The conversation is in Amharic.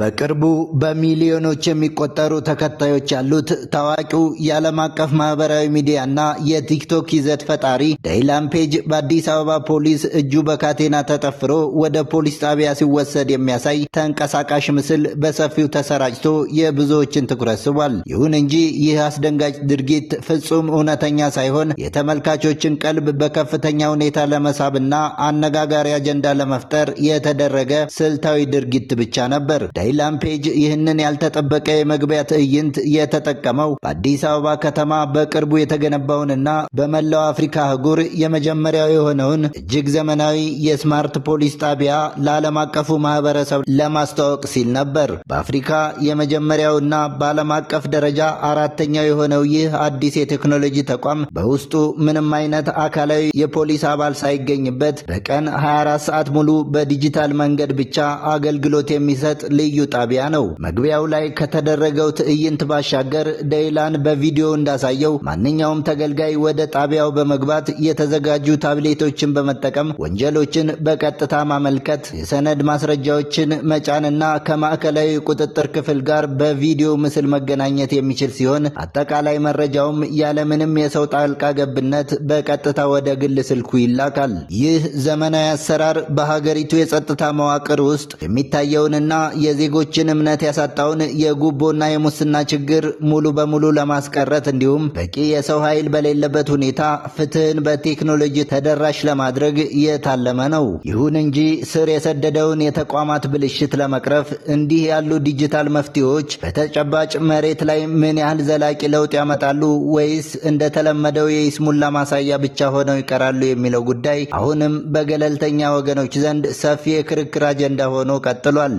በቅርቡ በሚሊዮኖች የሚቆጠሩ ተከታዮች ያሉት ታዋቂው የዓለም አቀፍ ማህበራዊ ሚዲያና የቲክቶክ ይዘት ፈጣሪ ዳይላን ፔጅ በአዲስ አበባ ፖሊስ እጁ በካቴና ተጠፍሮ ወደ ፖሊስ ጣቢያ ሲወሰድ የሚያሳይ ተንቀሳቃሽ ምስል በሰፊው ተሰራጭቶ የብዙዎችን ትኩረት ስቧል። ይሁን እንጂ ይህ አስደንጋጭ ድርጊት ፍጹም እውነተኛ ሳይሆን የተመልካቾችን ቀልብ በከፍተኛ ሁኔታ ለመሳብና አነጋጋሪ አጀንዳ ለመፍጠር የተደረገ ስልታዊ ድርጊት ብቻ ነበር። ዳይላን ፔጅ ይህንን ያልተጠበቀ የመግቢያ ትዕይንት የተጠቀመው በአዲስ አበባ ከተማ በቅርቡ የተገነባውንና በመላው አፍሪካ አህጉር የመጀመሪያው የሆነውን እጅግ ዘመናዊ የ smart ፖሊስ ጣቢያ ለዓለም አቀፉ ማህበረሰብ ለማስተዋወቅ ሲል ነበር። በአፍሪካ የመጀመሪያውና በዓለም አቀፍ ደረጃ አራተኛው የሆነው ይህ አዲስ የቴክኖሎጂ ተቋም በውስጡ ምንም አይነት አካላዊ የፖሊስ አባል ሳይገኝበት በቀን 24 ሰዓት ሙሉ በዲጂታል መንገድ ብቻ አገልግሎት የሚሰጥ ልዩ ጣቢያ ነው። መግቢያው ላይ ከተደረገው ትዕይንት ባሻገር ደይላን በቪዲዮ እንዳሳየው ማንኛውም ተገልጋይ ወደ ጣቢያው በመግባት የተዘጋጁ ታብሌቶችን በመጠቀም ወንጀሎችን በቀጥታ ማመልከት፣ የሰነድ ማስረጃዎችን መጫንና ከማዕከላዊ ቁጥጥር ክፍል ጋር በቪዲዮ ምስል መገናኘት የሚችል ሲሆን፣ አጠቃላይ መረጃውም ያለምንም የሰው ጣልቃ ገብነት በቀጥታ ወደ ግል ስልኩ ይላካል። ይህ ዘመናዊ አሰራር በሀገሪቱ የጸጥታ መዋቅር ውስጥ የሚታየውንና የዜጎችን እምነት ያሳጣውን የጉቦና የሙስና ችግር ሙሉ በሙሉ ለማስቀረት እንዲሁም በቂ የሰው ኃይል በሌለበት ሁኔታ ፍትህን በቴክኖሎጂ ተደራሽ ለማድረግ የታለመ ነው። ይሁን እንጂ ስር የሰደደውን የተቋማት ብልሽት ለመቅረፍ እንዲህ ያሉ ዲጂታል መፍትሄዎች በተጨባጭ መሬት ላይ ምን ያህል ዘላቂ ለውጥ ያመጣሉ ወይስ እንደተለመደው የይስሙላ ማሳያ ብቻ ሆነው ይቀራሉ የሚለው ጉዳይ አሁንም በገለልተኛ ወገኖች ዘንድ ሰፊ የክርክር አጀንዳ ሆኖ ቀጥሏል።